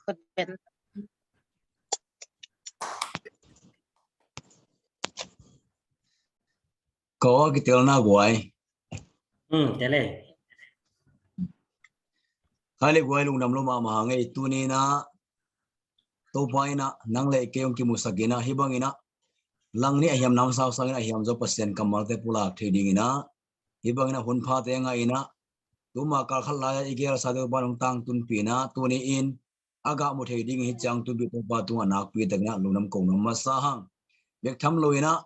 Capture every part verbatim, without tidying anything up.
Ko kitelna guai. Hmm, tele. Khai le guai lungdam lo mahmah hang ei. Tuni in ah Topa in ah nang le kei hong kimusak in ah, hih bangin ah langnih a hiam namsau sangin a hiam zaw Pasian kammalte pulak thei dingin ah, hih bangin ah hun phate ngah in ah, tuma kal khat lai-a i geelsate Topa in hong tangtunpih in ah, tuni in a gah mu thei ding hi ciang tunpih Topa tungah nakpi takin ah lungdam kong nuam masa hang. Bek tham lo in ah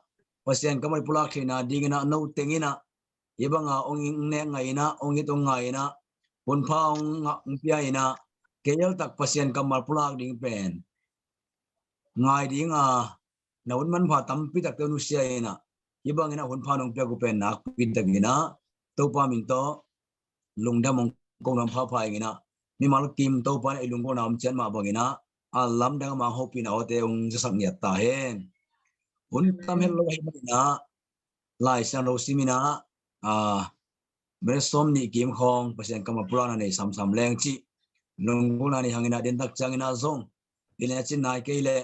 Pasian kammal pulak theihna dingin ah no teng in ah hih banga hong nek ngai in ah, hong it hong ngai in ah, hun pha hong ngah hong pia in ah, kei el tak Pasian kammal pulak ding pen ngai ding a, na hun manpha tampi takte nusia in ah, hih bangin ah hun pha nong piak uh pen nakpi takin ah Topa min tawh lungdam hong ko nuam phapha ing in ah, mimal kim Topa in ah i lungkona om ciat mah bangin ah, a lamdang a mang hopihna awte hong zasak ngiat ta hen. Hun tam het lo ahih manin ah Lai Siangtho sim in ah, a, minute sawm nih kim khawng Pasian kammal pulakna nei samsam leng cih lunggulhna nei hang in ah, den tak ciangin ah zong i lecin nai kei leh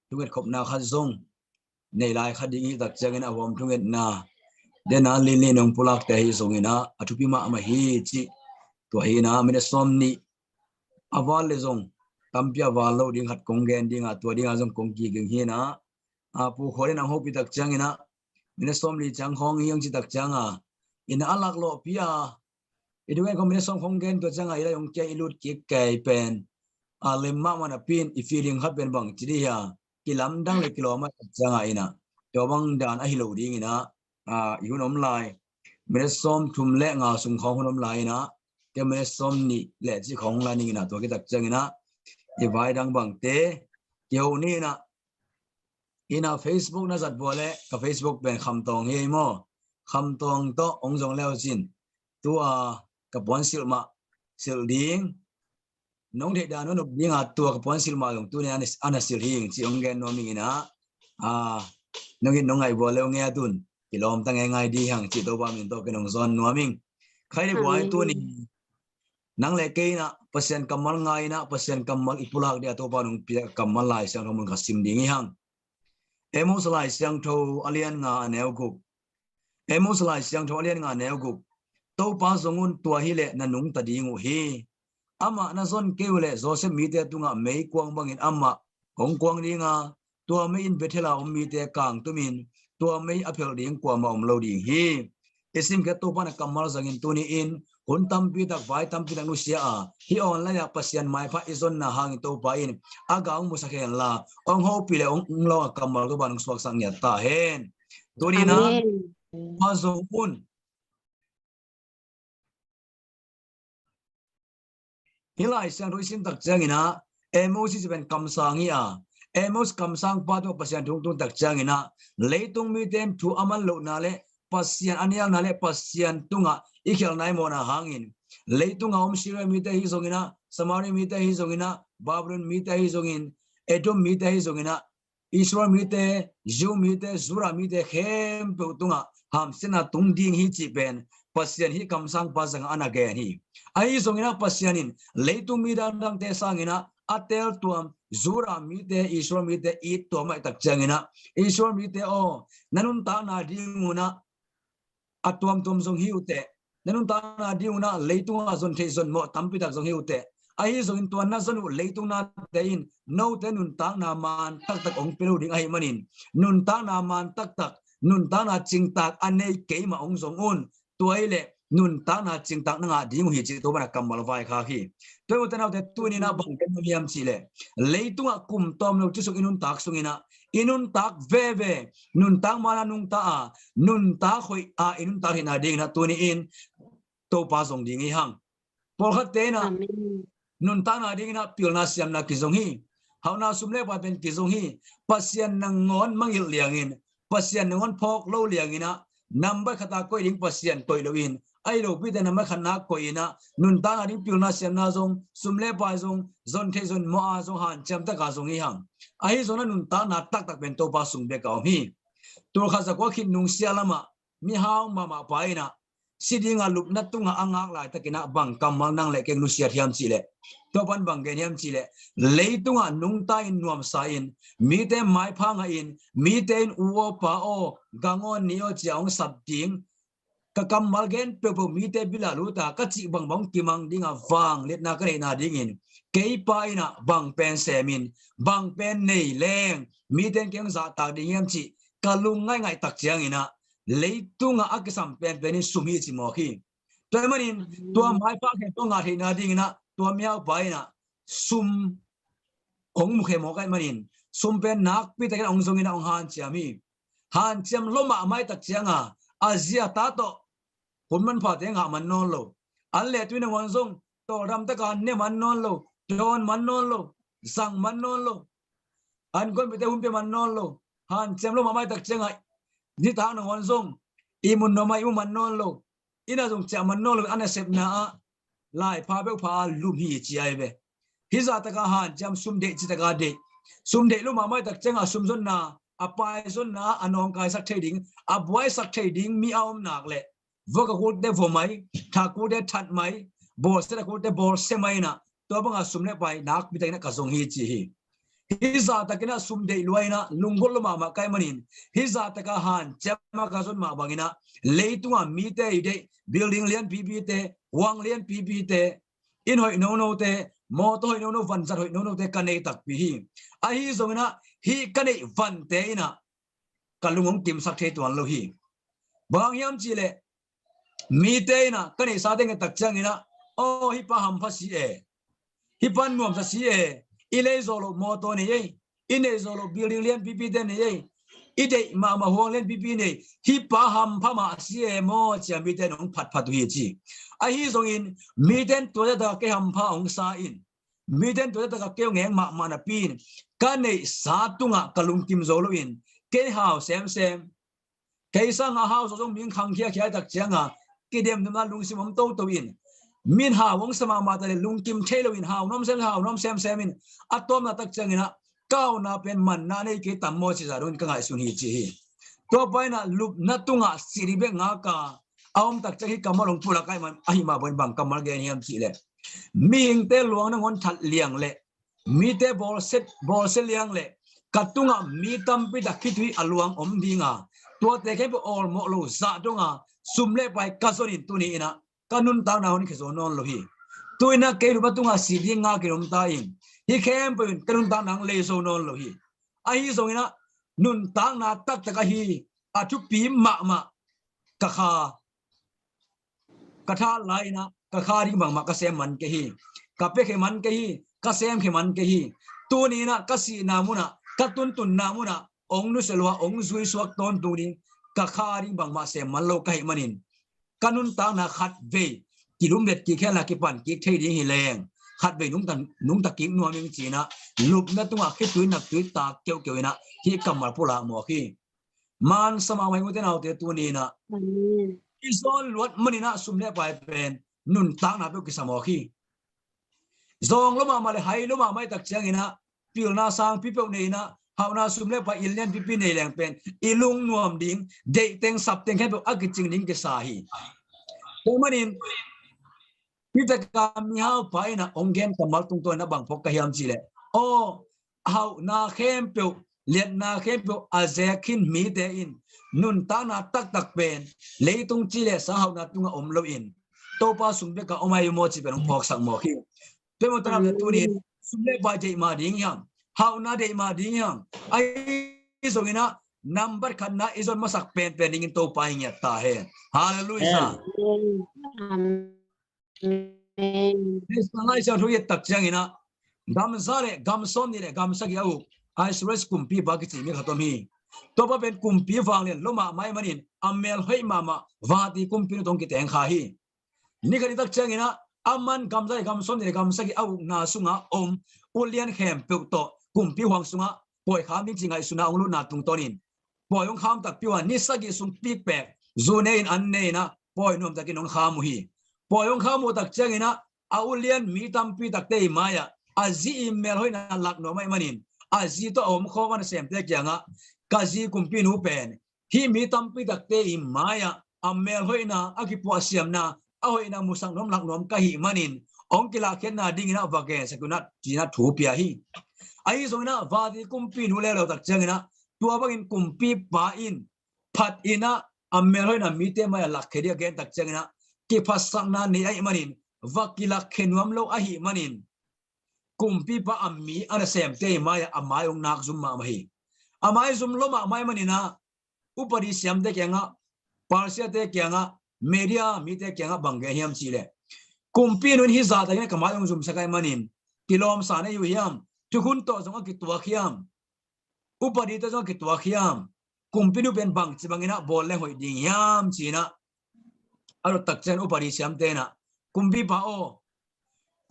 thunget khopna khat zong nei lai kha ding hi tak ciangin ah, huam thungetna den a linlin hong pulakte ahi zongin ah a thupi mahmah hi cih. Tua hi in ah minute sawm nih a val le zong tampi a val lo ding khat kong gen ding a, tua ding a zong kong kiging hi in ah, a, Pu Khual in hong hopih tak ciangin ah minute sawm li ciang khawng hi hong cih tak ciang a, in ah a lak lawhpi a, i dungah khawng minute sawm khawng gen tua ciang a, i lai hong kia i lut kik kei pen a lem mahmah napi in i feeling khat pen bang ci dih hia, kilamdang le kilawm a tak ciang a in ah, tua bang dan ahi lo ding in ah, a, i hun om lai minute sawm thum le nga sung khawng hun om lai in ah, kei minute sawm nih le cih khawng la ning in ah, tua khit tak ciangin ah i vai dang bangte kiho ni in ah, in ah Facebook na zat bua leh ka Facebook pen Kham Tawng hi ei maw. Kham Tawng tawh hong zong le uh cin, tua ka puan silh mah silh ding, nong theih dan nong nop ding a, tua ka puan silh mah zong tuni a na silh hi ing cih hong gen nuam ing in ah, a, nong it nong ngaih bua le uh ngiat un, kilawm ta ngeingai ding hi hang cih Topa min tawh ken hong zawn nuam ing. Khai le guai, tuni nang le kei in ah Pasian kammal ngai in ah, Pasian kammal i pulak ding a Topa in hong piak kammal Lai Siangtho mun khat sim ding hi hang. Amos Lai Siangtho a lian nga a neu guk. Amos Lai Siangtho a lian nga a neu guk. Topa zong un, tua hi leh na nungta ding uh hi. Amah na zon kei uh leh Joseph mite tungah meikuang bangin amah hong kuang ding a, tua mei in Bethel a om mite kangtum in, tua mei a phelh ding kuamah om lo ding hi. I simkhiat Topa na kammal zangin tuni in hun tampi tak, vai tampi tak nusia a, hih online ah Pasian maipha i zonna hangin Topa in a gah hong musak hen la, hong hopih le hong lawng a kammal Topa in hong suaksak ngiat ta hen. Tuni in ah, Amen. Topa zong un. Hih Lai Siangtho i sim tak ciangin ah, Amos i cih pen kamsang hi a, Amos kamsangpa tungah Pasian thu hong tun tak ciangin ah, leitung mite in thu a man lohna le Pasian a nialna le Pasian tungah i khialhna i mawhna hangin, leitung a om Syria mite hi zongin ah, Samaria mite hi zongin ah, Babylon mite hi zongin, Edom mite hi zongin ah, Israel mite, Jew mite, Judah mite khempeuh tungah hamsiatna tung ding hi cih pen Pasian hih kamsangpa zangah a na gen hi. Ahi zongin ah Pasian in leitung mi dangdangte sangin ah a teltuam Judah mite, Israel mite it tuam ahih tak ciangin ah, Israel mite aw, na nuntakna ding un ah a tuamtuam zong hi uh teh, na nuntakna ding un ah leitung ah zon theih zon mawh tampi tak zong hi uh teh. Ahi zongin tua na zon uh leitung nate in note nuntakna man taktak hong pia lo ding ahih manin, nuntakna man taktak, nuntakna cingtak a nei keimah hong zong un. Tua hi leh nuntakna cingtak na ngah ding uh hi cih Topa na kammal vaikhak hi. Tua hi uh teh, naute, tuni in ah bang gen nuam hiam cih leh, leitungah kum tawm lo ci sung i nuntak sungin ah, i nuntak veve, nuntak man a nungta a, nuntak hoih a i nuntak theihna dingin ah tuni in Topa zong ding hi hang. Pawlkhatte in ah, Amen, nuntakna dingin ah pilna siamna kizong hi. Hauhna sum le pai pen kizong hi. Pasian nangawn mangilh liangin, Pasian nangawn phawk lo liangin ah, nambat khat a koih ding Pasian koih loin, ahi lopite nambat khatna koih in ah, nuntakna ding pilna siamna zong, sum le pai zong, zon theih zon mawh a zong, hanciam tak a zong hi hang. Ahi zongin ah nuntakna taktak pen Topa sung bek a om hi. Tul khat za kua khit nungsia lamah mihau mahmah pa in ah, si dinga lupna tungah a ngak laitakinah bang kammal nang le keng nusiat hiam cihleh, tua pan bang gen hiam cihleh, leitungah nungta in nuamsa in, mite maipha ngah in, mite in u aw pa aw, gang aw ni aw cia hong sap ding, ka kammal gen peuhpeuh mite bila luta ka cih bangbang kimang dinga vangliatna ka neihna dingin keipa inah bang pen semin, bang pen nei leng mite in kei hong zahtak ding hiam cih ka lung ngaihngaih tak cianginah leitungah a kisam penpen in sum hi ci mawk hi. Tua ahih manin tua maipha khempeuh ngah theihna dinginah tua mihaupa inah sum hong mukhe mawk ahih manin sum pen nakpi takin hong zonginah hong hanciam hi. Hanciam lua mahmah tak cianga a zi a ta tawh hun manphate ngah man nawn lo. An le tui nangawn zong tawldam taka ne man nawn lo, dawn man nawn lo, zang man nawn lo. An guanpite hun pia man nawn lo. Hanciam lua mahmah tak cianga nitak nangawn zong i mun nuamah i mu man nawn lo. Ina zong ciah man nawn lo, a nasepna ah laipha peuhpha a lum hi ci ai ve. Hih zahtaka hanciam sum deih citaka deih. Sum deih lua mahmah tak cianga sum zonna a pai zonna a nawngkaisak thei ding, a buaisak thei ding mi a om nak leh vok a kulte vua mai, thak kulte that mai, bawlsia a kulte bawlsia mai inah tua banga sum le pai nakpi takinah ka zong hi ci hi. Hih zahtakinah sum deih lua inah lunggulh lua mahmah ka hih manin hih zahtaka hanciam a ka zon mah banginah leitunga mite i deih building lianpipite, huang lianpipite, inn hoih nonote, mawtaw hoih nono, vanzat hoih nonote ka nei takpi hi. Ahi zonginah hih ka neih vante inah ka lung hong kimsak thei tuan lo hi. Bang hiam cihleh mite inah ka neihsa teng tak cianginah aw hih pa hampha si e, hih pa nuamsa si e, i lei zawh loh mawtaw nei ei, i neih zawh loh building lianpipite nei ei, i deih mahmah huang lianpipi nei, hih pa hampha mah si e maw cia mite in hong phatphat uh hi ci. Ahi zongin mite in tua zataka kei hampha hong sa in, mite in tua zataka kei hong eng mahmah napi in ka neihsa tungah ka lungkim zo loin kei hau semsem, kei sanga hau zawh zong mi hong khangkhiakhia tak cianga kidemdemna lungsim om toto in min hau hong sa mahmah ta le lungkim thei loin hau nuam sem hau nuam semsem in a tawpna tak cianginah ka auhna pen manna nei kei tam maw ci zah dongin ka ngaihsun hi ci hi. Tua pa inah lupna tungah sih ding bek ngaka a om tak ciang hih kammal hong pulak ahih mah bangin bang kammal gen hiam cihleh, mihingte luang nangawn that liang leh mite bawlsia, bawlsia liang leh ka tungah mi tampi tak khitui a luang om dinga tuate khempeuh awlmawh lo zah donga sum le pai ka zonin tuni inah ka nuntakna hon khe zo nawn lo hi. Tu inah kei lupna tungah sih ding ngakin om ta in hih khempeuh in ka nuntakna hong lei zo nawn lo hi. Ahi zonginah nuntakna taktak ahi a thupi mahmah ka kha ka that lai inah ka kha ding bangmah ka sem man kei hi. Ka pia khe man kei hi, ka sem khe man kei hi. Tuni inah ka sihna munah, ka tuntunna munah hong nusia lua hong zuisuak tawntung ding ka kha ding bangmah sem man lo ka hih manin ka nuntakna khatvei kilumlet kik henla kipan kik thei ding hi leng khatvei nungta, nungta kik nuam ing cinah lupna tungah khitui naktui tak keuhkeuh inah hih kammal pulak mawk hi. Mansa mahmah ute naute tuni inah i zawn luat maninah sum le pai pen nuntakna peuh kisa mawk hi. Zawng lua mahmah le hai lua mahmah i tak cianginah pilna sangpi peuh nei inah hauhna sum le pai inn lianpipi nei leng pen i lungnuam ding, deih teng sap teng khempeuh a kicing ding kisa hi. Tua manin hih taka mihaupa inah hong gen kammal tungtawn inah bang phawk ka hiam cihleh, aw hauhna khempeuh, liatna khempeuh a zek khin mite in nuntakna taktak pen leitung ci le sang hauhna tungah om loin Topa sung beka om ahi maw ci pen hong phawksak mawk hi. Tua maw tanam le tuni sum le pai deih mah ding hiam, hauhna deih mah ding hiam, ahi zonginah nambat khatna i zon masak penpen dingin Topa hi ngiat ta hen. Halleluiah. Amen. Amen. Hei sang ai siang thu i tak cianginah gamza le gam sawm nih le gam sagih a uk Ahasuerus kumpipa kici mi khat om hi. Tua pa pen kumpi vanglian lua mahmah ahih manin a mel hoih mahmah Vati kumpi nu tawh kiteng kha hi. Ni khat i tak cianginah aman gamza le gam sawm nih le gam sagih a ukna sunga om ulian khempeuh tawh kumpi huang sungah pawi kham ding ci ngaihsuna hong lutna tungtawnin pawi hong kham takpi uh a ni sagih sung pikpek zu ne in an ne inah pawi nuamtakin hong kham uh hi. Pawi hong kham uh tak cianginah a ulian mi tampi takte i mai-ah a zi i melhoihna lak nuam ahih manin a zi tawh a omkhawm a nasemte kiangah ka zi kumpinu pen hih mi tampi takte i mai-ah a melhoihna, a kipuahsiamna, a hoihna musak nuam lak nuam ka hih manin hong kilakkhiatna dingin ah va gensak un ah ci-in ah thu pia hi. Ahi zongin ah vati kumpinu leuleu tak ciangin ah tua bangin kumpipa in phat in ah a melhoihna mite mai-ah lakkhia ding a gen tak ciangin ah kiphatsakna nei ahih manin va kilakkhe nuam lo ahih manin kumpipa a mi a nasemte mai-ah a mai hong nak zum mahmah hi. A mai zum lo mahmah ahih manin ah upadi siamte kiangah, palsiate kiangah, media mite kiangah bang gen hiam cihleh, kumpinu in hih zahtakin ka mai hong zumsak ahih manin kilawmsa na hi uh hiam? Thukhun tawh zong a kituak hiam? Upadi tawh zong a kituak hiam? Kumpinu pen bangci bangin ah bawl leng hoih ding hiam ci-in ah a dot tak ciang upadi siamte in ah, kumpipa aw,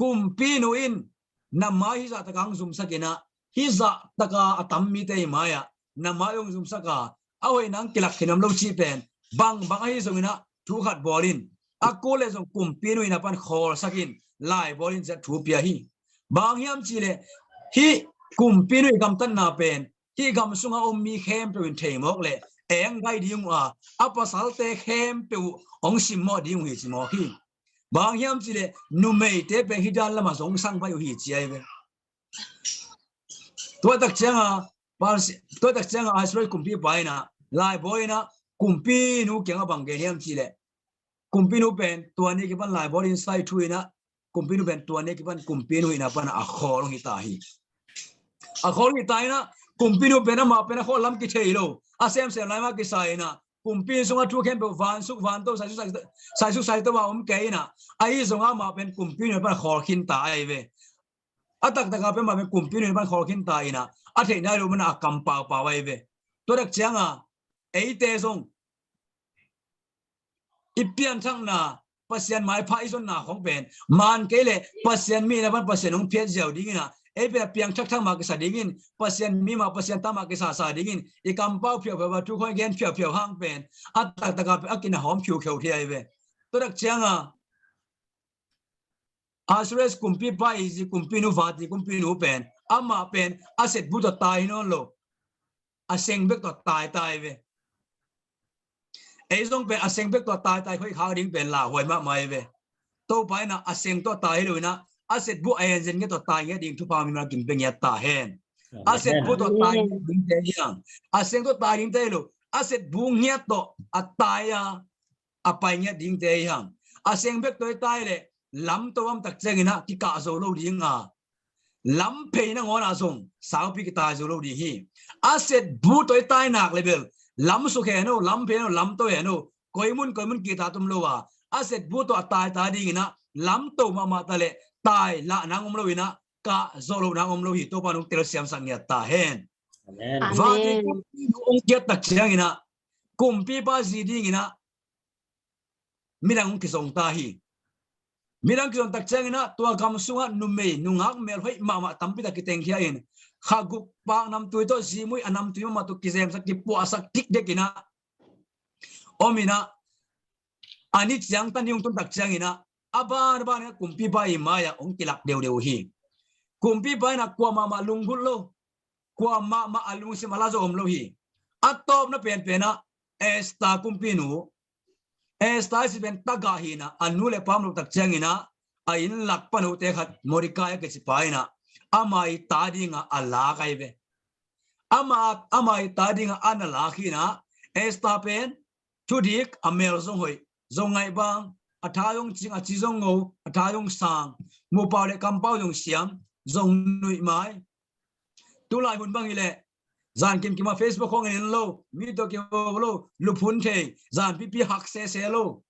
kumpinu in na mai hih zahtaka hong zumsak in ah hih zahtaka a tam mite i mai-ah na mai hong zumsak a, a hoih nang kilakkhe nuam lo cih pen bangbang ahi zongin ah thu khat bawl in, a kul leh zong kumpinu in a pan khawlsak in, lai bawl in ci-a thu pia hi. Bang hiam cihleh hih kumpinu i gamtatna pen hih gam sunga om mi khempeuh in thei mawk leh eng gai ding uh a, a pasalte khempeuh uh hong simmawh ding uh hi ci mawk hi. Bang hiam cihleh numeite pen hih dan lamah zong sang pai uh hi ci ahi ve. Tua tak cianga, tua tak cianga Israel kumpipa in ah laibawl in ah kumpinu kiangah bang gen hiam cihleh, kumpinu pen tua ni kipan laibawl in sai thu in ah kumpinu pen tua ni kipan kumpinu in a pan a khawl hong hi ta hi. A khawl hong hi ta in ah kumpinu pen amah pen a khawl lam kithei lo, a semsem lai mah kisa in ah kumpi sungah thu khempeuh vansuk vanto, saisuk saito a om kei in ah, ahi zongah amah pen kumpinu in a pan a khawl khin ta ahi ve. A taktakah pen amah pen kumpinu in a pan khawl khin ta in ah, a theih nai lo man a kam paupau ahi ve. Tua tak cianga eite zong i pianthakna, Pasian maipha i zonna khong pen man kei leh Pasian mi in a pan Pasian hong phiat ziau dingin ah, ei pen a piangthakthak mah kisa dingin, Pasian mi mah Pasian ta mah kisasa dingin i kampau phiaupheu a thu khong i gen phiaupheu hang pen a taktakah pen a kinahawm phiukheu thei ahi ve. Tua tak cianga Ahasuerus kumpipa i zi kumpinu, vati kumpinu pen amah pen a setbu tawh tai hi nawn lo, a seng bek tawh tai tai ve. Ei zong pen a seng bek tawh tai tai khoih khak ding pen lauhuai mahmah hi ve. Topa in ah a seng tawh tai hi lo in ah a setbu a enzen ngiat tawh tai ngiat ding thupha mimal kim pia ngiat ta hen. A setbu tawh tai ngiat dingte hi hang. A seng tawh tai dingte hi lo, a setbu ngiat tawh a tai a a pai ngiat dingte hi hang. A seng bek tawh i tai leh lamto a om tak ciangin ah kikah zo lo ding a, lamphei nangawn ah zong saupi kitai zo lo ding hi. A setbu tawh i tai nak leh bel lam suk hen aw, lamphei hen aw, lamto hen aw, koimun koimun kihta tum lo a, a setbu tawh a tai tai dingin ah lamto mahmah ta leh tai lah nang om lo in ah kah zo lo nang om lo hi. Topa in hong telsiamsak ngiat ta hen. Vati kumpinu hong kiat tak ciangin ah kumpipa zi dingin ah midang hong kizong ta hi. Midang kizong tak ciangin ah tua gam sungah numei nungak melhoih mahmah tampi tak kitengkhia in, kha guk pak namtui tawh, zimui a namtui mahmah tawh kizemsak kipuahsak kikdek in ah om in ah, a ni ciang ta ni hong tun tak ciangin ah a ban a ban in ah kumpipa i mai-ah hong kilak deudeu uh hi. Kumpipa in ah kuamah mah lunggulh lo, kuamah mah a lungsim a la zo om lo hi. A tawpna penpen ah Esther kumpinu, Esther i cih pen tagah hi in ah, a nu le pa om lo tak ciangin ah a inn lak pan note khat Mordecai a kici pa in ah ama i ta dingah a lak ahi ve. Ama, ama i ta dingah a na lak hi in ah, Esther pen thudik a, mel zong hoih, zong ngaih bang, a tha zong cing, a ci zong ngo, a tha zong sang, mupau le kampau zong siam, zong nuih mai. Tulai hun bang hileh zan kimkim a Facebook khong en lo, mi tawh kiho lo, luphun thei, zan pipi hak sese lo.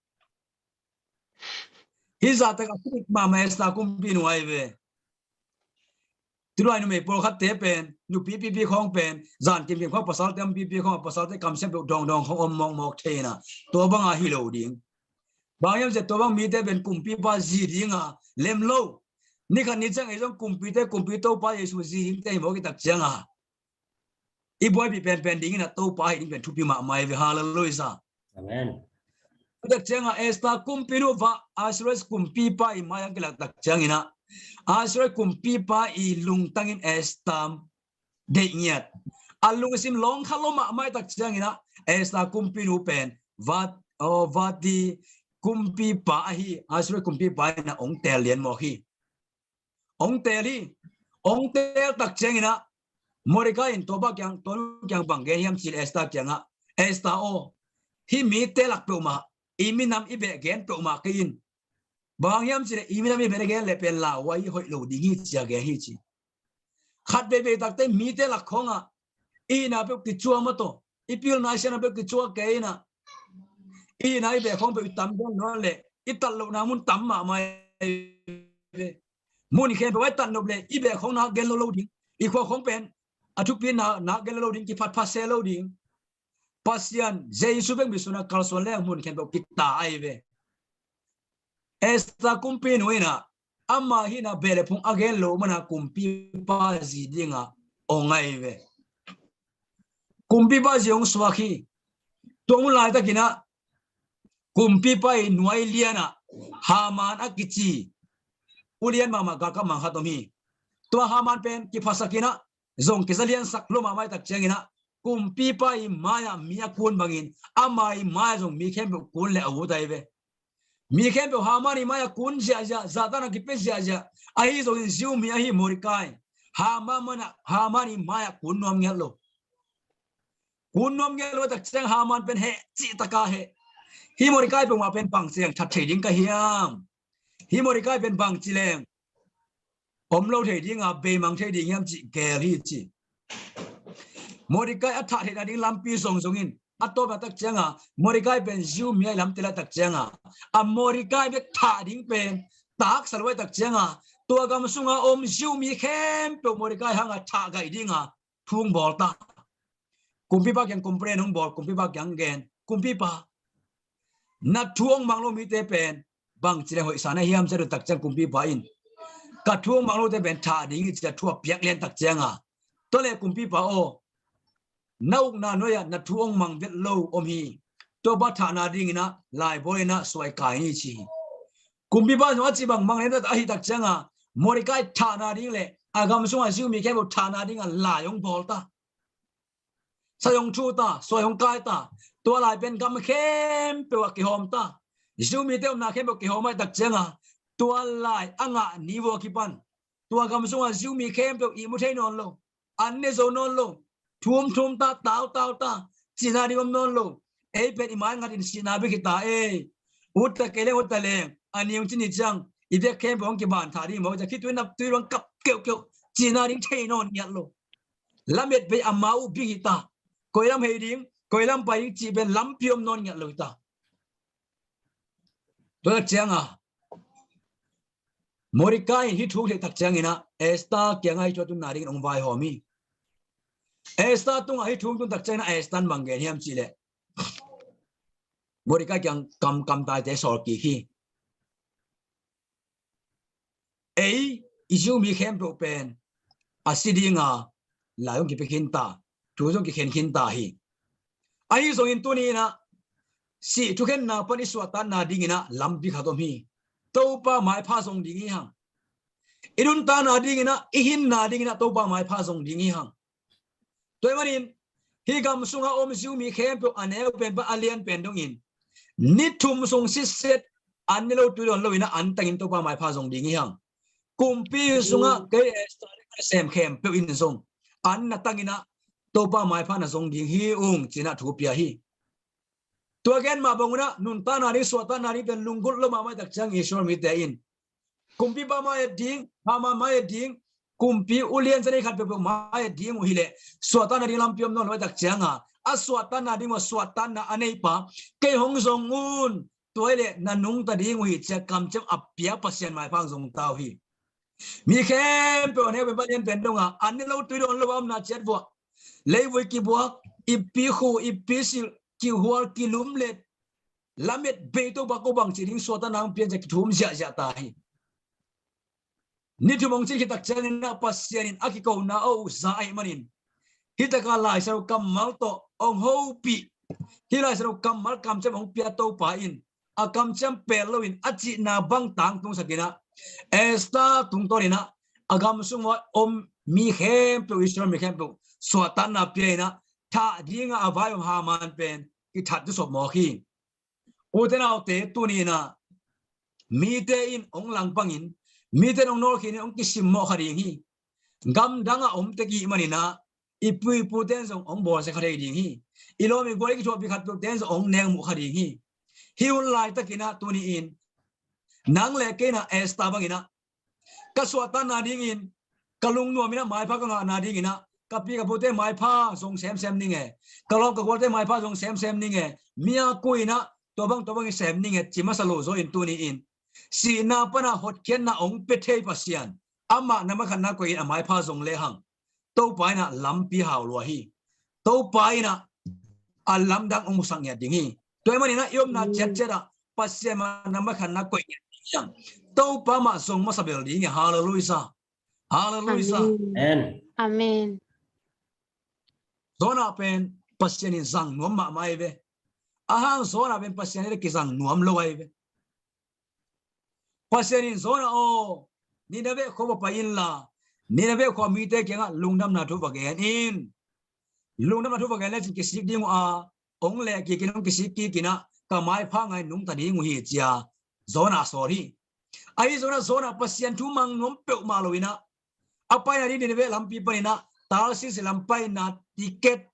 Hih zahtak a thudik mahmah Esther kumpinu ahi ve. Tulai numei pawlkhatte pen, nupi pipi khawng pen zan kimkim khawng, pasalte om pipi khawng, pasalte kamsiam peuh dawngdawng khawng om mawkmawk thei in ah, tua banga hi lo ding. Bang hiam cih leh tua bang mite pen kumpipa zi dinga lem lo. Ni khat ni ciang ei zong kumpite kumpi Topa Jesu zi dingte hi mawk i tak cianga i buaipih penpen dingin ah Topa hi ding pen thupi mahmah hi ve. Halleluiah. Amen. Tua tak cianga Esther kumpinu va Ahasuerus kumpipa i mai-ah hong kilak tak ciangin ah, Ahasuerus kumpipa i lungtangin Esther deih ngiat, a lungsim lawng kha lo mahmah i tak ciangin ah Esther kumpinu pen va Vati kumpipa ahi Ahasuerus kumpipa in ah hong teel lian mawk hi. Hong teel hi. Hong teel tak ciangin ah Mordecai in tua pa kiang, tua nu kiang bang gen hiam cih leh Esther kiangah, Esther aw, hih mite lak peuhmah i minam i beh gen peuhmah kei in. Bang hang hiam cih leh i minam i beh na gen leh pen lauhuai hi, hoih lo ding hi ci-a gen hi ci. Khat veivei takte mite lak khawngah i hihna peuh kicuak mah tawh, i pilna i siatna peuh kicuak kei in ah, i hihna i beh khawng peuh i tam gen nawn leh i tat lohna mun tam mahmah hi ve. Mun khempeuh ah i tat nop leh i beh khawng na gen lo lo ding, i khua khawng pen a thupi na, na gen lo lo ding, kiphatphat se lo ding. Pasian Jesu bek min sunah kalsuan leng mun khempeuh kita ahi ve. Esther kumpinu in ah ama hihna beh le phung a gen loh mana kumpipa zi dingah hong ahi ve. Kumpipa zi hong suak hi. Tua hun laitakin ah kumpipa i nuai lianah Haman a kici ulian mahmah galkap mang khat om hi. Tua Haman pen kiphasakin ah zong kizaliansak lua mahmah i tak ciangin ah kumpipa i mai-ah mi a kun bangin ama i mai-ah zong mi khempeuh kun leh a ut ahi ve. Mi khempeuh Haman i mai-ah kun ziahziah, zahtakna kipia ziahziah. Ahi zongin Jew mi ahi Mordecai Haman mana, Haman i mai-ah kun nuam ngiat lo. Kun nuam ngiat lo tak ciang Haman pen heh cih taka heh. Hih Mordecai peuhmah pen bang ci leng that thei ding ka hiam? Hih Mordecai pen bang ci leng om lo thei dinga beimang thei ding hiam cih geel hi ci. Mordecai a thah theihna ding lampi zongzong in a tawpna tak cianga Mordecai pen Jew mi ahi lam tila tak cianga a Mordecai bek thah ding pen taksa lo ahi tak cianga tua gam sunga om Jew mi khempeuh Mordecai hanga thah gaih dinga thu hong bawl ta. Kumpipa kiang complain hong bawl, kumpipa kiang gen, kumpipa, na thu hong mang lo mite pen bangci leng hoihsa na hiam ci a dot tak ciang kumpipa in ka thu hong mang lote pen thah ding hi ci a thu a piak lian tak cianga tua leh kumpipa aw, na ukna nuai-ah na thu hong mang vet lo om hi. Tuapa thahna dinginah laibawl inah suai kai ni ci hi. Kumpipa zong a ci bangmang lian ahi tak cianga Mordecai thahna ding le a gam sunga Jew mi khempeuh thahna dinga lai hong bawl ta. Sai hong thu ta, suai hong kai ta. Tua lai pen gam khempeuh ah kihawm ta. Jew mite omna khempeuh kihawm ahi tak cianga tua lai a ngah ni vua kipan tua gam sunga Jew mi khempeuh ihmu thei nawn lo, an ne zo nawn lo, thum thum ta, tau tau ta, cihna ding om nawn lo. Ei pen i mai ngat in sihna bek hi ta ei. Ut ta kei leng ut ta leng a ni hong ci ni ciang i biak khempeuh hong kiban thah ding maw, khitui naptui bang kap keuhkeuh, cihna ding thei nawn ngiat lo. Lamet bei a ma uh bik hi ta. Koi lam hei ding, koi lam pai ding cih pen lampi om nawn ngiat lo hi ta. Tua tak cianga Mordecai in hih thu theih tak cianginah Esther kiangah hih thu a tunna dingin hong vaihawm hi. Esther tungah hih thu hong tun tak cianginah Esther in bang gen hiam cihleh Mordecai kiang kam, kamtaite sawl kik hi. Ei i Jew mi khempeuh pen a si dinga lai hong kipia khin ta, thu zong kikhen khin ta hi. Ahi zongin tuni inah sih thukhenna pan i suahtakna dinginah lampi khat om hi. Topa maipha zong ding hi hang. I nuntakna dinginah, i hinna dinginah Topa maipha zong ding hi hang. Tua ahih manin hih gam sunga om Jew mi khempeuh a neu pen pan a lian pen dongin ni thum sung sitset an ne lo tui dawn loinah an tangin Topa maipha zong ding hi hang. Kumpi sungah kei Esther le ka sem khempeuh in zong an na tanginah Topa maipha na zong ding hi ung cinah thu pia hi. Tua gen mah bangunah nuntakna ding, suahtakna ding pen lunggulh lo mahmah tak ciang Israel mite in kumpipa mai-ah ding, Haman mai-ah ding, kumpi ulian zanei khat peuhpeuh mai-ah ding uh hileh suahtakna ding lampi om nawn lo ahi tak cianga a suahtakna ding uh a suahtakna a neipa kei hong zong un, tua hileh na nungta ding uh hi cia kamciam a pia Pasian maipha hong zong ta uh hi. Mi khempeuh a neu pen pan lian pen donga an ne lo tui dawn lo a omna ciat vuah leivui kibuak, ippi khu, ippi silh, kihual, kilum let lamet bei Topa ko bangci ding suahtakna hong pian cia kithum ziahziah ta hi. Ni thum hong cin khit tak cianginah Pasian in a kikona a uh za ahih manin hih taka Lai Siangtho kammal tawh hong hopih, hih Lai Siangtho kammal kamciam hong pia Topa in a kamciam pel loin a cihna bang tangtungsakinah Esther tungtawninah a gam sungah om mi khempeuh, Israel mi khempeuh suahtakna pia inah thah dinga a vai om Haman pen kithat tusop mawk hi. Ute naute, tuni-in ah mite in hong langpangin, mite in hong nawlkhin in hong kisimmawh kha ding hi. Gamdang ah om tek i hih manin ah i pu i pute in zong hong bawlsia kha thei ding hi. I lawm i gual i kithuahpih khat peuhte in zong hong nengmuh kha ding hi. Hih hun laitakin ah tuni-in nang le kei in ah Esther bangin ah ka suahtakna dingin, ka lungnuam in ah maipha ka ngahna dingin ah ka pi ka pute maipha zong semsem ning e, ka lawm ka gualte maipha zong semsem ning e, mi a kui in ah tua bang tua bang i sem ning e ci masa lo zaw in, tuni-in sihna pan ah hotkhiatna hong pia thei Pasian, amah nambat khatna koih in a maipha zong lehang Topa in ah lampi hau lua hi. Topa in ah a lamdang hong musak ngiat ding hi. Tua ahih manin ah i omna ciatciat ah Pasian mah nambat khatna koih ngiat ding hi hang. Topa mah zong masa bel ding hi. Halleluiah. Halleluiah. Amen. Amen. Amen. Jonah pen Pasian in zang nuam mahmah hi ve. A hang Jonah pen Pasian in kizang nuam lo ahi ve. Pasian in, Jonah aw, Nineveh khua va pai inla, Nineveh khua mite kiangah lungdamna thu va gen in. Lungdamna thu va gen lecin kisik ding uh a, hong leh kik in, hong kisik kik in ah ka maipha ngai nungta ding uh hi, ci-a Jonah a sawl hi. Ahi zongin ah Jonah Pasian thu mang nuam peuhmah lo in ah, a paina ding Nineveh lampi panin ah Tarsis lam paina ticket,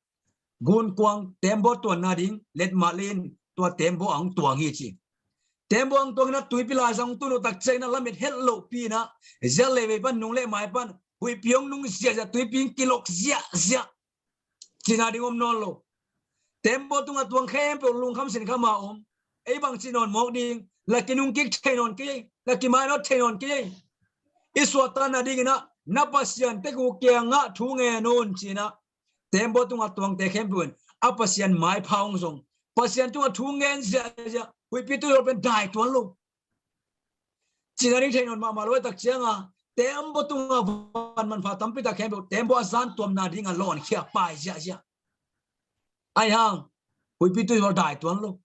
gunkuang, tembaw tuanna ding letmat lei in tua tembaw ah hong tuang hi, ci. Tembaw ah hong tuang in ah tuipi laizang hong tun uh tak ciangin ah lamet het lohpi in ah, zial lei vei pan, nung leh mai pan huihpi hong nung ziahziah, tuipi hong kilok ziahziah. Cihna ding om nawn lo. Tembaw tungah tuang khempeuh lungkham sinkham a om. Ei bang cih nawn mawk ding, la kinungkik thei nawn kei, la kimainawt thei nawn kei. I suahtakna dingin ah na Pasian tek uh kiangah thu ngen un, ci-in ah tembaw tungah tuangte khempeuh in a Pasian maipha hong zong, Pasian tungah thu ngen ziahziah, huihpi tuihual pen dai tuan lo. Cihna ding thei nawn mahmah lo a, tak ciangin tembaw tungah van manpha tampi tak khempeuh tembaw a zan tuamna dingin lawnkhia pai ziahziah. Ahi hang huihpi tuihual dai tuan lo.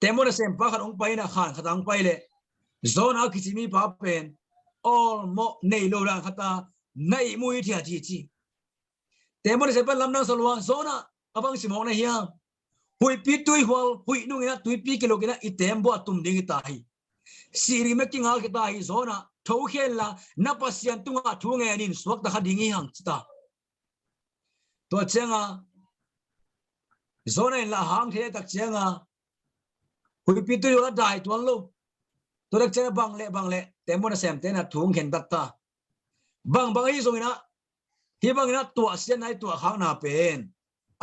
Tembaw nasempa khat hong pai in ah khan khat ah hong pai leh, Jonah a kici mipa pen awlmawh nei lo dan khat a na ihmu hi thiat hi, ci. Tembaw nasempa in lamdang sa lua, Jonah, a bang ci mawk na hiam? Huihpi tuihual huih nung in ah tuipi kilok in ah i tembaw ah tum ding hi ta hi. Sih ding bek kingal khia ta hi. Jonah, tho khia inla na Pasian tungah thu ngen in, suakta kha ding hi hang, ci ta. Tua ciangin Jonah in lah hang thei tak ciangin huihpi tuihual a dai tuan lo. Tua tak ciangin bang leh bang leh tembaw nasemte in ah thu hong khen taktak. Bangbang ahi zongin ah, hih bangin ah tuahsiatna i tuahkhakna pen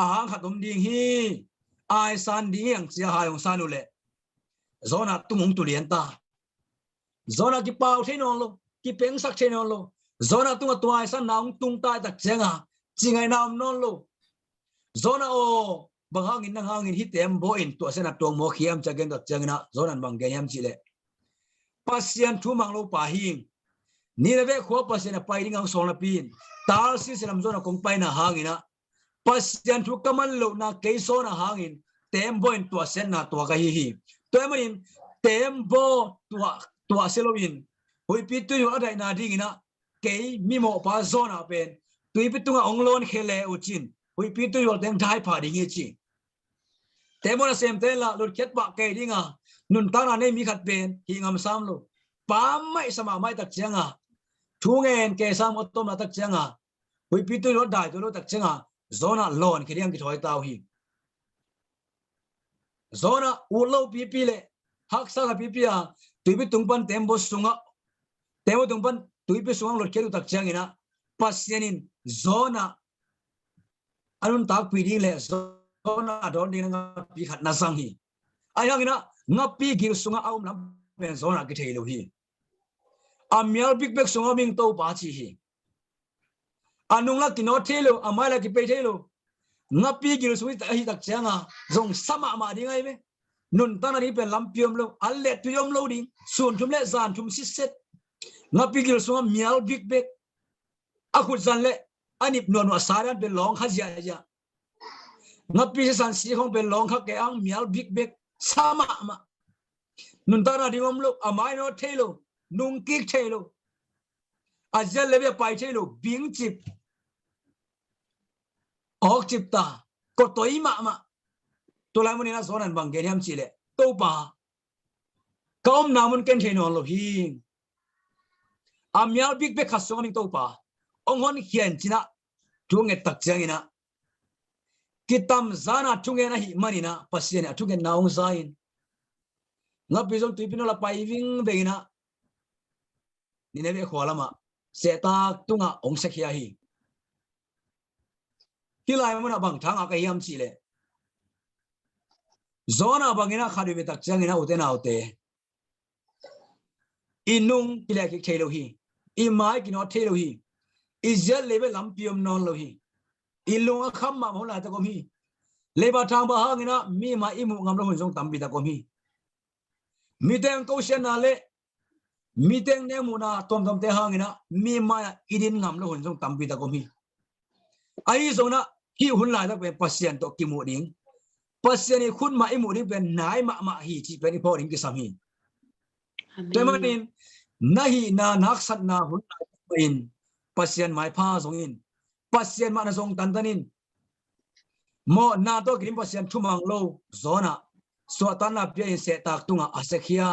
a hang khat om ding hi, aisan ding hi hang, ci-a hai hong san uh leh Jonah tung hong tu lian ta. Jonah kipau thei nawn lo, kipengsak thei nawn lo. Jonah tungah tua aisanna hong tung ta tak ciangin ci ngaihna om nawn lo. Jonah aw, bang hangin nang hangin hih tembaw in tuahsiatna tuang mawk hiam, ci-a gen tak ciangin ah Jonah in bang gen hiam cih leh, Pasian thu mang lo pa hi. Nineveh khua Pasian a pai ding a hong sawl napi in Tarsis lam Jonah kong paina hangin ah Pasian thu ka man lohna kei Jonah hangin tembaw in tuahsiatna tuak ahi hi. Tua ahih manin tembaw tuah, tuahsia loin huihpi tuihual a daihna dingin ah kei mimawhpa Jonah pen tuipi tungah hong lawnkhia le uh cin huihpi tuihual teng dai pah ding hi, ci. Tembaw nasemte lah lutkhiat pah kei ding a, nuntakna nei mi khat pen hih ngam sam lo. Pa maih sa mahmah tak ciangin thu ngen kei sam a tawpna tak ciangin huihpi tuihual dai tuan lo tak ciangin Jonah lawnkhia ding a kithawi ta uh hi. Jonah ut lo pipi leh haksa kha pipi a tuipi tung pan tembaw sungah, tembaw tung pan tuipi sungah lutkhiat uh tak ciangin ah Pasian in Jonah a nuntakpih ding leh Jonah dawn ding na ngapi khat na zang hi. Ahi hangin ah ngapi gil sungah a om lam pen Jonah kithei lo hi. A mial bikbek sungah om ing Topa ci hi. A nung lah kinawt thei lo, a mai lah kipei thei lo. Ngapi gil sung ahi tak ciangin zong sa mahmah ding ahi ve. Nuntakna ding pen lampi om lo, an leh tui om lo ding. Sun thum leh zan thum sitset. Ngapi gil sungah mial bikbek. A khut zan leh a nip nuahnuah sa dan pen lawng kha ziahziah. Ngapi sisan si khong pen lawng kha kei ang, mial bikbek, sa mahmah. Nuntakna ding om lo, a mai nawt thei lo, nungkik thei lo. A zial leh a pai thei lo, bingcip, awkcip ta, kotoi mahmah. Tua lai munin ah Jonah in bang gen hiam cih leh, Topa, ka omna mun ken thei nawn lo hi. A mial bik bek khat sungah ming Topa, ong honkhia in ci-in ah thu nget tak ciangin ah, kitamzan a thungen ahih manin ah Pasian in a thungetna ong za in, ngapi zong tuipi nol ah pai vingveng in ah Nineveh khua lamah sehtak tungah ong sekhia hi. Hih lai munah bang thangah ka hiam cih leh, Jonah bangin ah khat veve tak ciangin ah, ute naute, i nung kileh kik thei lo hi. I mai kinawt thei lo hi. I ziat lei bek lampi om nawn lo hi. I lung a kham mahmah hun laitak om hi. Leiba thangba hangin ah mi mai i muh ngam lo hun zong tampi tak om hi. Mite ong kosiatna le mite ong nengmuhna tuamtuamte hangin ah mi mai-ah i din ngam lo hun zong tampi tak om hi. Ahi zongin ah hih hun laitak pen Pasian tawh kimuh ding, Pasian i khut mah i muh ding pen nai mahmah hi cih pen i phawk ding kisam hi. Amen. Tua ahih manin na hihna, na haksatna hun laitak pen Pasian maipha zong in, Pasian mah na zong tantan in. Mawhna tawh kidim Pasian thumang lo Jonah, suahtakna pia in sehtak tungah a sekhia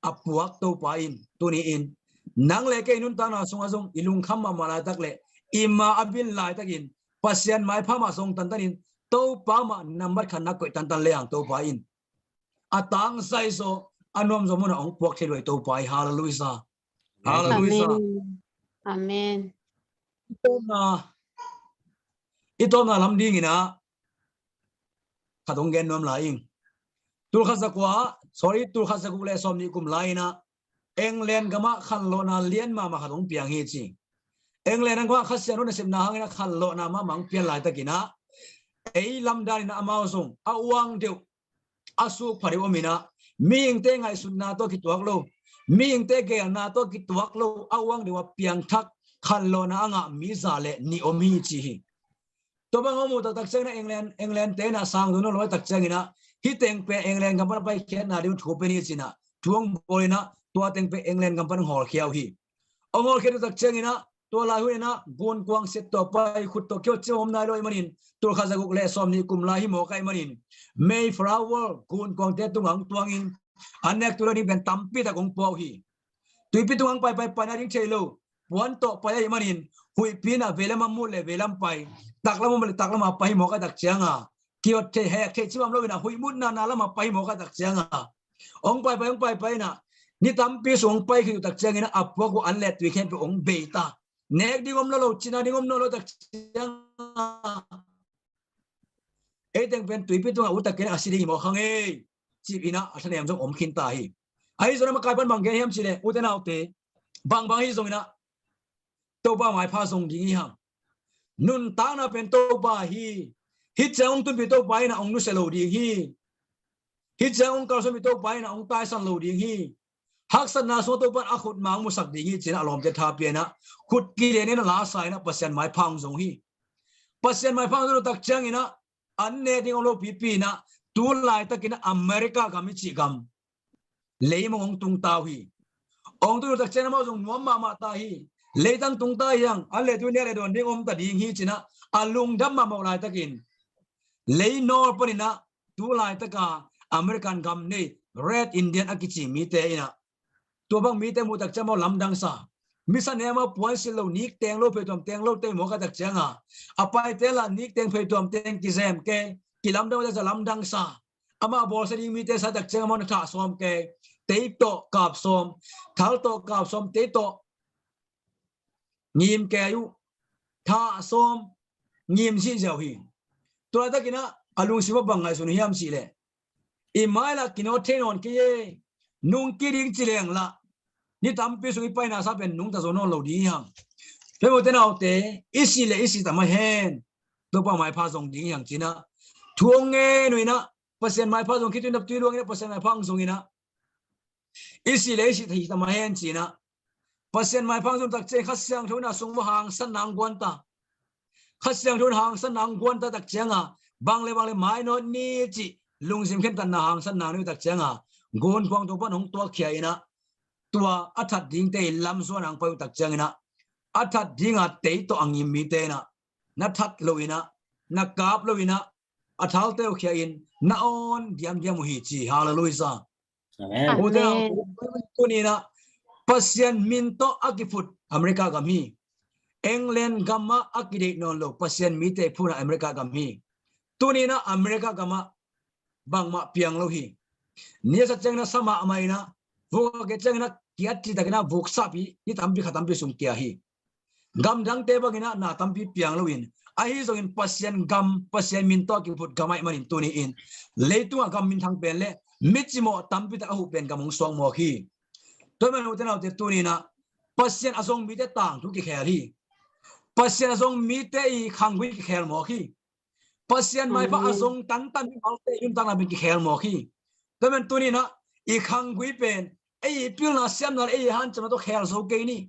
a puak Topa in, tuni in nang le kei nuntakna sungah zong i lungkham mahmah laitak le i ma a bil laitakin Pasian maipha mah zong tantan in, Topa mah nambat khat na koih tantan le hang Topa in a tangzai zaw, a nuamzaw munah ong puak thei lua hi Topa hi. Halleluiah. Halleluiah. Amen. Amen. I tawpna, i tawpna lam dingin ah khat ong gen nuam lai ing. Tulkhat zakua, sorry, tulkhat zaguk le sawmnih kum lai-in ah England gamah khanlawhna lian mahmah khat ong piang hi ci. England gamah Kha Siangtho nasepna hangin ah khanlawhna mahmah ong pian laitakin ah ei lamdanin ah amau zong a uang deuh, a sukpha deuh om in ah, mihingte ngaihsutna tawh kituak lo, mihingte geelna tawh kituak lo a uang deuh a piangthak khanlawhna a ngah mi za le nih om hi ci hi. Tua bang hong muh taktak ciangin ah England, England te in ah sang dun lo laitak ciangin ah hih teng pen England gam pan a paikhiatna ding thu pen hi ci-in ah thu hong bawl in ah tua teng pen England gam pan hong hawlkhia uh hi. Hong hawlkhia taktak ciangin ah tua lai hun in ah gunkuang set tawh pai, khut tawh kiho cim om nai lo ahih manin, tulkhat zaguk le sawmnih kum lai hi mawk ahih manin, Mayflower gunkuangte tungah hong tuangin an nek tu lo ding pen tampi tak hong pua uh hi. Tuipi tungah hong paipai, paina ding thei lo, puan tawh pai ahih manin huihpi in ah veilam a mut le veilam pai, taklam a mut le taklam a pai hi mawk ahih tak ciangin ah kihot thei, hek thei cimam lo in ah huih mutna na lamah pai hi mawk ahih tak ciangin ah hong paipai, hong paipai in ah ni tampi sung hong pai khit uh tak ciangin ah a puak uh an le tui khempeuh hong bei ta. Nek ding om lo lo, cina ding om lo lo tak ciangin ah ei teng pen tuipi tungah ut tak in a si ding hi mawk hang ei, ci-in ah a thanem zong om khin ta hi. Ahi zongin ah makai pan bang gen hiam cih leh, ute naute, bangbang ahi zongin ah Topa maipha zong ding hi hang. Nuntakna pen Topa hi. Hih ciang hong tunpih Topa in ah hong nusia lo ding hi. Hih ciang hong kalsuanpih Topa in ah hong taisan lo ding hi. Haksatna sungah Topa in a khut ma hong musak ding hi ci-in ah a lawmte tha pia in ah khut kiden in ah la sa in ah Pasian maipha hong zong hi. Pasian maipha hong zong tak ciangin ah an nek ding om lo pipi in ah tu laitakin ah America gam i cih gam leimong hong tung ta uh hi. Hong tung tak ciangin amau zong nuam mahmah ta hi. Leitang tung ta hi hang, an le tui nek le dawn ding om ta ding hi ci-in ah a lungdam mahmah uh laitakin lei nawl panin ah tu laitaka American gam nei Red Indian a kici mite in ah tua bang mite muh tak ciang amau lamdang sa. Misa ne amau puansilh lo, nik teng lo, phei tuam teng lo te mawk ahih tak ciangin ah a paite lah nik teng phei tuam teng kizem kei, kilamdang uh tak ciang lamdang sa. Amah bawlsia ding mite sa tak ciang amau na thah sawm kei, tei tawh kap sawm, thal tawh kap sawm, tei tawh ngim kei uh, thah sawm, ngim zihziau hi. Tua laitakin ah a lungsim ah bang ngaihsun hiam cih leh, i mai lah kinawt thei nawn kei e, nung kiding ci leng lah ni tampi sung i paina sa pen nungta zo nawn lo ding hi hang. Ute naute, i sih leh i sih ta mah hen, Topa maipha zong ding hi hang ci-in ah thu hong ngen uh in ah, Pasian maipha zong khitui naptui luang in ah Pasian maipha hong zong in ah, i sih leh i sih ta mah hen ci-in ah Pasian maipha hong zong tak ciang Kha Siangtho in ah sung va hangsanna hong guan ta. Kha Siangtho in hangsanna hong guan ta tak ciangin ah bang le bang le mainawt ni cih lungsim khentatna hangsanna nei uh tak ciangin ah gunkuang tung pan hong tuakkhia in ah tua a that dingte lamzuan hong pai uh tak ciangin ah a that dinga tei tawh a ngim mite in ah na that lo in ah, na kap lo in ah, a thalte uh khia in na awn diamdiam uh hi ci. Halleluiah. Amen. Ute naute, tuni-in ah Pasian min tawh a kiphut America gam hi. England gamah a kideih nawn lo Pasian mite phutna America gam hi. Tuni-in ah America gamah bangmah piang lo hi. Ni a sa ciangin ah sa mahmah in ah, vuk a kei ciangin ah kiat citakin ah vuk sap hi. Ni tampi kha tampi sung kia hi. Gamdangte bangin ah na tampi piang loin, ahi zongin Pasian gam, Pasian min tawh a kiphut gam ahih manin tuni-in leitungah gam minthang pen le mi cimawh tampi tak a huh pen gam hong suak mawk hi. Tua ahih manin ute naute, tuni-in ah Pasian a zong mite tangthu kikhel hi. Pasian a zong mite i khanggui kikhel mawk hi. Pasian maipha a zong tantan mi malte i nuntakna pen kikhel mawk hi. Tua ahih manin tuni-in ah i khanggui pen ei i pilna siamna le ei i hanciamna tawh khel zo kei ni.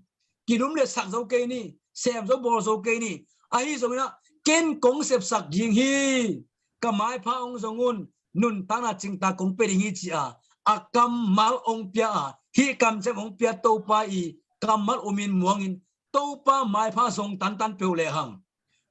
Kilum le sak zo kei ni. Sem zo bawl zo kei ni. Ahi zongin ah ken kong sepsak ding hi. Ka maipha hong zong un, nuntakna cingtak kong pia ding hi ci-a a kammal hong pia a, hih kamciam hong pia Topa i kammal umin muangin Topa maipha zong tantan peuh lehang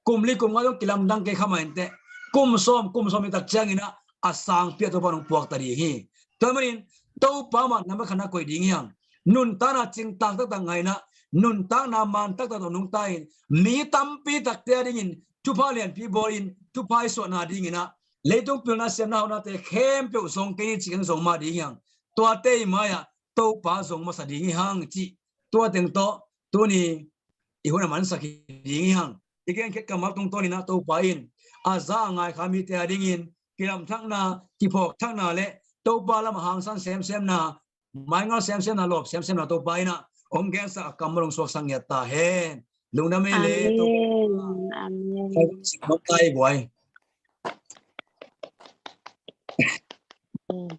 kum li kum nga zong kilamdang kei kha mah inteh, kum sawm, kum sawm nih tak ciangin ah a sangpi a Topa nong puak ta ding hi. Tua ahih manin Topa mah nambat khatna koih ding hi hang. Nuntakna cingtak taktak ngah in ah, nuntakna man taktak tawh nungta in, mi tampi takte a dingin thupha lianpi bawl in, thupha i suahna dingin ah leitung pilna siamna haunate khempeuh zong kei ni ci keng zong mah ding hi hang. Tuate i mai-ah Topa zong masa ding hi hang cih tua teng tawh tuni i hun a mansak hi ding hi hang. I genkhiat kammal tungtawnin ah Topa in a za a ngai kha mite a dingin kilamthakna, kiphawkthakna le Topa lamah hangsan semsemna, maingal semsemna, lawp semsemna Topa in ah hong gensak a kammal hong suaksak ngiat ta hen. Lungdam ei le Topa. Amen. Amen. Hong tai guai. Amen.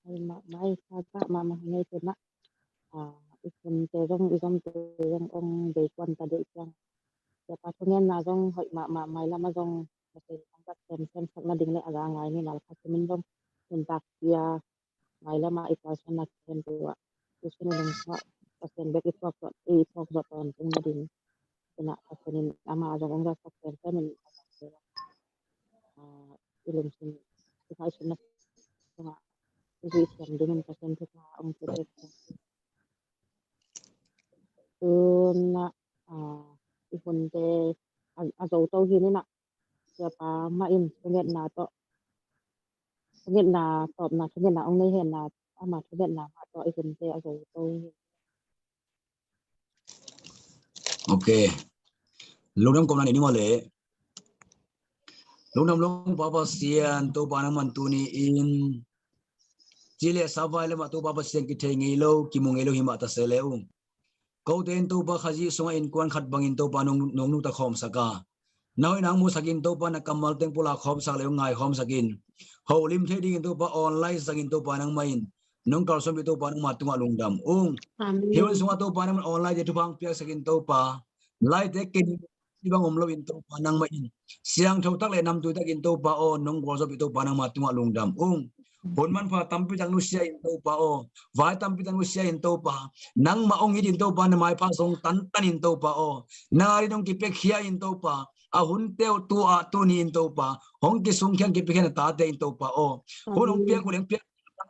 Mai mai sa sa mama ngai tena. Ah, i khunte zong, i gamte zong ong bei kuan ta dei ciang. Siapa thungenna zong hoih mahmah, mailama zong Pasian ong gat semsem sak nading le a za ngai ni malkha simin zong nuntak pia, mailama i kalsuanna khempeuh ah Jesu min lungsuah Pasian bek i thuak zuat, i thuak zuat tawntung nading. Ina Pasian in ama zong ong gat sak semsem in a zong ah, i lungsim, i ngaihsutna sungah i zuih siam dingin Pasian thupha ong pia tek. Tuna, ah, i hunte a, a zo to hi ni na, siapa mah in thungetna tawh, thungetna tawpna, thungetna ong nei henna, ama thungetna mah tawh i hunte a zo to hi. Ok. Lungdam kawmna nei ni maw le. Lungdam Lungpa Pasian, Topa nangman tuni-in ci le sa vai lamah Topa Pasian kithei ngei lo, kimu ngei lo hi mah ta se le uh. Kote in Topa Khazih sungah innkuan khat bangin Topa nong, nong nungta khawmsak a, na hoihna hong musak in Topa, na kammal teng pulak khawmsak le hong ngai khawmsak in, holim thei dingin Topa online zangin Topa nangmah in nong kalsuanpih Topa nangmah tungah lungdam ung. Amen. Hih hun sungah Topa nangmah in online te thupha hong piaksak in Topa, laite ken ci bang om loin Topa nangmah in siangtho tak le namtui takin Topa aw nong gualzawhpih Topa nangmah tungah lungdam ung. Hun manpha tampi tak nusia in Topa aw, vai tampi tak nusia in Topa, nangmah hong it in Topa, na maipha zong tantan in Topa aw, nang adingin hong kipiakhia in Topa, a hunte uh tu-ah tuni in Topa hong kisungkhia, hong kipiakhia na tate in Topa aw, hun hong piak uh leng piak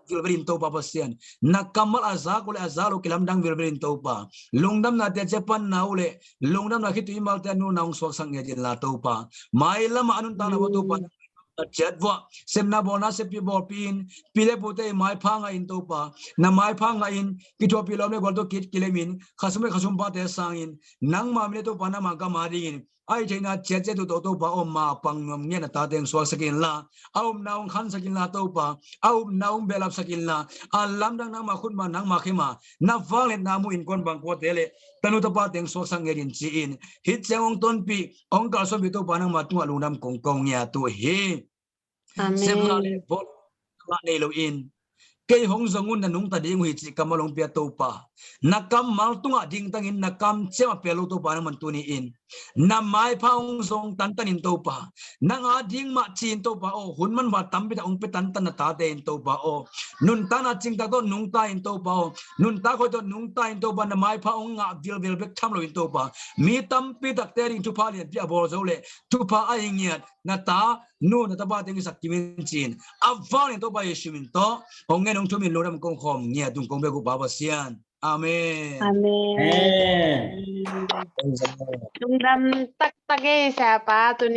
vilvel in Topa Pasian, na kammal a zak uh le a zak lo kilamdang vilvel in Topa, lungdamna te cia panna uh le lungdamna khitui malte a nuna hong suaksak ngiat inla Topa, mailamah a nuntakna uh Topa ciat vuah, sepna bawlna seppih bawlpih in, pi le pute i maipha ngah in Topa, na maipha ngah in, kithuahpih lawm le gual tawh kit kilem in, khasum le khasumpate sangin, nangma min le Topa nangma gam adingin a hih theihna ciatciat uh tawh Topa aw, mapang nuam ngiat na tate hong suaksak inla, a upna hong khansak inla Topa, a upna hong behlapsak inla, a lamdang nangma khut mah, nangma khe mah, na vangliatna mu innkuan bangkuate le tanu tapate hong suaksak ngiat in ci-in, hih ciang hong tonpih, hong kalsuanpih Topa nangma tungah lungdam kong ko ngiat uh hi. Amen. Sepna le bawl lah nei loin, kei hong zong un, na nungta ding uh hi cih kammal hong pia Topa, na kammal tungah dingtangin na kamciam a pel lo Topa nangman tuni in, na maipha hong zong tantan in Topa, nang ading mah ci in Topa aw, hun manpha tampi tak hong pia tantan na tate in Topa aw, nuntakna cingtak tawh nungta in Topa aw, nuntak hoih tawh nungta in Topa, na maipha hong ngah vilvel bek tham lo in Topa, mi tampi takte ading thupha lianpi a bawl zo le thupha a hi ngiat na ta Nu na tapa teng i sak kim in ci-in a vang in Topa Jesu min tawh hong ngen hong thum in lungdam kong khawm ngiat ung kong bia uh Pa Pasian. Amen. Amen. Amen. Lungdam taktak ei Siapa tuni